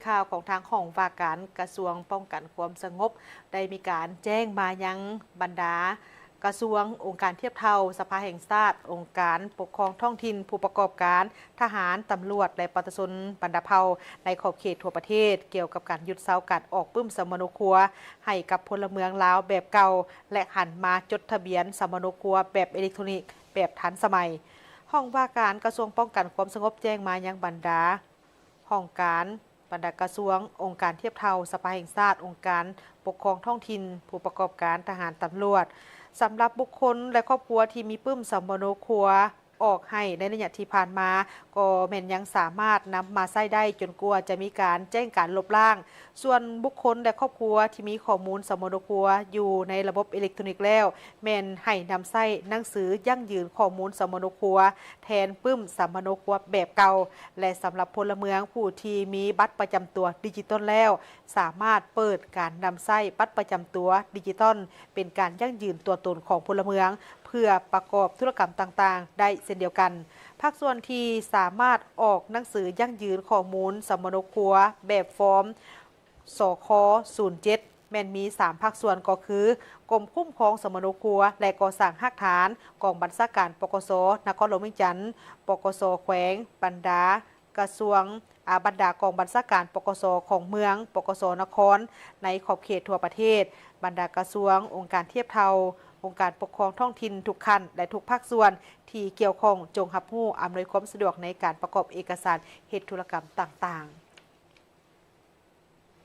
ຂ່າວຂອງທາງຫ້ອງວ່າການກະຊວງປ້ອງກັນຄວາມສະຫງົບ ໄດ້ມີການແຈ້ງມາຍັງບັນດາກະຊວງ, ອົງການທຽບເທົ່າ, ສະພາແຫ່ງຊາດ, ອົງການປົກຄອງທ້ອງຖິ່ນ, ຜູ້ປະກອບການ, ທະຫານ, ຕຳຫຼວດ ແລະ ປະຊາຊົນບັນດາເຜົ່າໃນຂອບເຂດທົ່ວປະເທດ ກ່ຽວກັບການຢຸດເຊົາການອອກປຶ້ມສຳມະໂນຄົວໃຫ້ກັບພົນລະເມືອງລາວແບບເກົ່າ ແລະ ຫັນມາຈົດທະບຽນສຳມະໂນຄົວແບບເອເລັກໂທນິກແບບທັນສະໄໝ. ຫ້ອງວ່າການກະຊວງປ້ອງກັນຄວາມສະຫງົບແຈ້ງມາຍັງບັນດາຫ້ອງການ, ບັນດາກະຊວງ, ອົງການທຽບເທົ່າ, ສະພາແຫ່ງຊາດ, ອົງການປົກຄອງທ້ອງຖິ່ນ, ຜູ້ປະກອບການ, ທະຫານ, ຕຳຫຼວດ, ສຳລັບບຸກຄົນ ແລະ ຄອບຄົວທີ່ມີປຶ້ມສຳມະໂນຄົວອອກໃຫ້ໃນໄລຍະທີ່ຜ່ານມາ ກໍແມ່ນຍັງສາມາດນຳມາໃຊ້ໄດ້ຈົນກວ່າຈະມີການແຈ້ງການລົບລ້າງ. ສ່ວນບຸກຄົນ ແລະ ຄອບຄົວທີ່ມີຂໍ້ມູນສຳມະໂນຄົວຢູ່ໃນລະບົບເອເລັກໂທນິກແລ້ວ ແມ່ນໃຫ້ນຳໃຊ້ໜັງສືຢັ້ງຢືນຂໍ້ມູນສຳມະໂນຄົວແທນປຶ້ມສຳມະໂນຄົວແບບເກົ່າ ແລະ ສຳລັບພົນລະເມືອງຜູ້ທີ່ມີບັດປະຈຳຕົວດິຈິຕອນແລ້ວ ສາມາດເປີດການນຳໃຊ້ບັດປະຈຳຕົວດິຈິຕອນເປັນການຢັ້ງຢືນຕົວຕົນຂອງພົນລະເມືອງ ເພື່ອປະກອບທຸລະກຳຕ່າງໆໄດ້ເຊັ່ນດຽວກັນ. ພາກສ່ວນທີ່ສາມາດອອກໜັງສືຢັ້ງຢືນຂໍ້ມູນສຳມະໂນຄົວແບບຟອມ ສຄ ສູນເຈັດ ແມ່ນມີສາມພາກສ່ວນ ກໍຄື ກົມຄຸ້ມຄອງສຳມະໂນຄົວ ແລະ ກໍ່ສ້າງຮາກຖານ, ກອງບັນຊາການ ປກສ ນະຄອນຫຼວງວຽງຈັນ, ປກສ ແຂວງ, ບັນດາກະຊວງ, ອາ, ບັນດາກອງບັນຊາການ ປກສ ຂອງເມືອງ, ປກສ ນະຄອນ ໃນຂອບເຂດທົ່ວປະເທດ, ບັນດາກະຊວງ, ອົງການທຽບເທົ່າ, ອົງການປົກຄອງທ້ອງຖິ່ນທຸກຂັ້ນ ແລະ ທຸກພາກສ່ວນທີ່ກ່ຽວຂ້ອງ ຈົ່ງຮັບຮູ້, ອຳນວຍຄວາມສະດວກໃນການປະກອບເອກະສານເຮັດທຸລະກຳຕ່າງໆ.